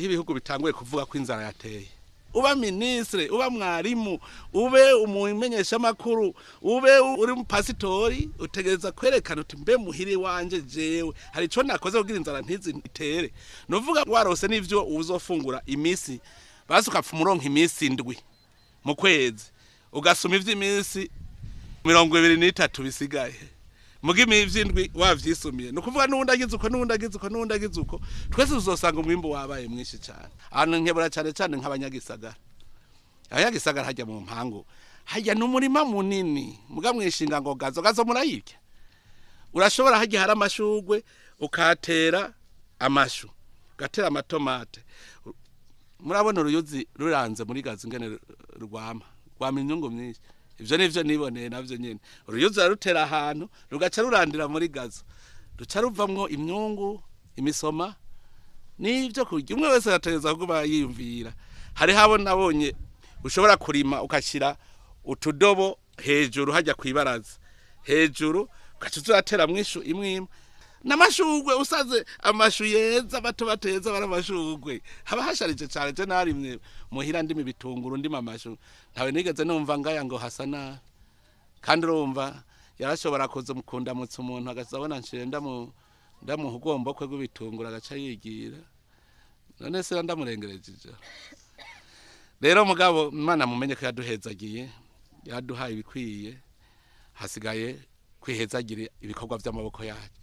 Hariho ibihugu bitanguye kuvuga ko inzara yateye. Uba minisitiri, uba mwarimu, ube umumenyeshamakuru, ube uri umupasitori, utegereza kwerekana uti mbe muhiri wanje jewe hari ico nakoze kugira inzara ntizi itere. Nuvuga warose n'ivyo uzofungura iminsi, basi ukapfa umuronka iminsi 7 mu kwezi, ugasuma ivy'iminsi 23 bisigaye, muga ivy'indwi wavyisumiye. Nukuvuga n'uwundi agize uko, n'uwundi agize uko, n'uwundi agize uko, twese tuzosanga umwimbu wabaye mwinshi cyane. Ahantu nkebura cyane cyane nk'abanyagisagara, abanyagisagara hajya mu mpangu, hajya n'umurima munini, muga mwishinga ngo gazo gazo murayirya. Urashobora hajya hari amashugwe ukatera amashu, ugatera amatomate. Murabona uruyuzi ruranze muri gazo ingene rwama, rwama inyungu myinshi. Ivyo nivyo niboneye navyo nyene. Uruyuzi rutera ahantu rugaca rurandira muri gazo, ruca ruvamwo imyungu, imisoma n'ivyo kurya. Umwe wese arategereza kuba yiyumvira. Hariho abo nabonye ushobora kurima ukashira utudobo hejuru hajya kwibaraza hejuru, ugaca uzateramwo ishu imwe imwe n'amashugwe. Usaze amashu yeza bato bateza bari amashugwe, haba hasharije cyane. Je narimye muhira ndimi ibitunguru, ndima amashu, ntawe nigeze numva ngaya ngo hasa nabi. Kandi urumva yarashobora kuza mukundamutsa umuntu agaza abona nshire ndamuha ugombo kwe rw'ibitunguru agaca yigira, none se ndamurengereje ijoro. Rero mugabo Imana mumenye ko yaduhezagiye, yaduhaye ibikwiye, hasigaye kwihezagira ibikorwa vy'amaboko yacu.